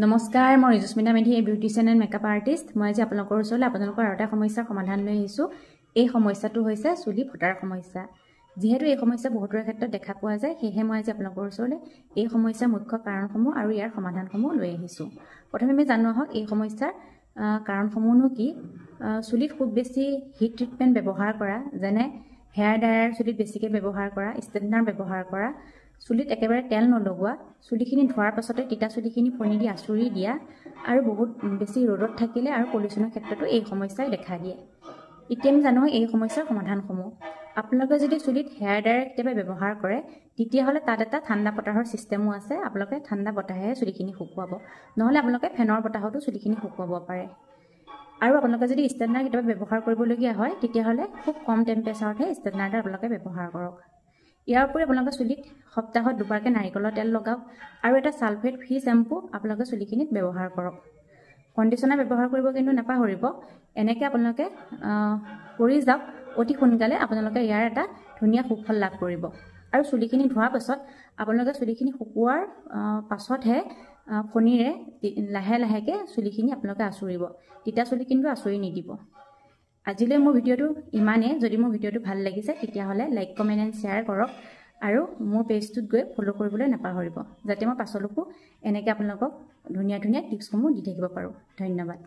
নমস্কাৰ, মই Rijusmita Medhi, beautician and makeup artist. মই আজি আপোনালোকৰ ওচৰলৈ আপোনালোকৰ আৰু এটা সমস্যাৰ সমাধান লৈ আহিছোঁ। এই সমস্যাটো হৈছে চুলি ফটাৰ সমস্যা। যিহেতু এই সমস্যা বহুতৰে ক্ষেত্ৰত দেখা পোৱা যায়, সেয়েহে মই আজি আপোনালোকৰ ওচৰলৈ এই সমস্যাৰ মুখ্য কাৰণসমূহ আৰু ইয়াৰ সমাধানসমূহ লৈ আহিছোঁ। প্ৰথমে আমি জানো আহক এই সমস্যাৰ কাৰণসমূহনো কি। চুলিত খুব বেছি হিট ট্ৰিটমেণ্ট ব্যৱহাৰ কৰা, যেনে হেয়াৰ ড্ৰায়াৰ চুলিত বেছিকৈ ব্যৱহাৰ কৰা, ষ্ট্ৰেটনাৰ ব্যৱহাৰ কৰা, চুলিত একেবাৰে তেল নলগোৱা, চুলিখিনি ধোৱাৰ পাছতে তিতা চুলিখিনি ফণি দি আঁচুৰি দিয়া আৰু বহুত বেছি ৰ'দত থাকিলে আৰু পলিউশ্যনৰ ক্ষেত্ৰতো এই সমস্যাই দেখা দিয়ে। এতিয়া আমি জানো এই সমস্যাৰ সমাধানসমূহ। আপোনালোকে যদি চুলিত হেয়াৰ ড্ৰায়াৰ কেতিয়াবা ব্যৱহাৰ কৰে, তেতিয়াহ'লে তাত এটা ঠাণ্ডা বতাহৰ ছিষ্টেমো আছে। আপোনালোকে ঠাণ্ডা বতাহেৰে চুলিখিনি শুকুৱাব, নহ'লে আপোনালোকে ফেনৰ বতাহতো চুলিখিনি শুকুৱাব পাৰে। আৰু আপোনালোকে যদি ষ্ট্ৰেটনাৰ কেতিয়াবা ব্যৱহাৰ কৰিবলগীয়া হয়, তেতিয়াহ'লে খুব কম টেম্পাৰেচাৰতহে ষ্ট্ৰেটনাৰটো আপোনালোকে ব্যৱহাৰ কৰক। ইয়াৰ উপৰি আপোনালোকে চুলিত সপ্তাহত দুবাৰকৈ নাৰিকলৰ তেল লগাওক আৰু এটা ছালফেট ফ্ৰী শ্বেম্পু আপোনালোকে চুলিখিনিত ব্যৱহাৰ কৰক। কণ্ডিশ্যনাৰ ব্যৱহাৰ কৰিব কিন্তু নাপাহৰিব। এনেকৈ আপোনালোকে কৰি যাওক, অতি সোনকালে আপোনালোকে ইয়াৰ এটা ধুনীয়া সুফল লাভ কৰিব। আৰু চুলিখিনি ধোৱাৰ পাছত আপোনালোকে চুলিখিনি শুকোৱাৰ পাছতহে ফণিৰে লাহে লাহেকৈ চুলিখিনি আপোনালোকে আঁচুৰিব, তিতা চুলি কিন্তু আঁচুৰি নিদিব। আজিলৈ মোৰ ভিডিঅ'টো ইমানেই। যদি মোৰ ভিডিঅ'টো ভাল লাগিছে, তেতিয়াহ'লে লাইক, কমেণ্ট এণ্ড শ্বেয়াৰ কৰক আৰু মোৰ পেজটোত গৈ ফ'ল' কৰিবলৈ নাপাহৰিব, যাতে মই পাছলৈকো এনেকৈ আপোনালোকক ধুনীয়া ধুনীয়া টিপছসমূহ দি থাকিব পাৰোঁ। ধন্যবাদ।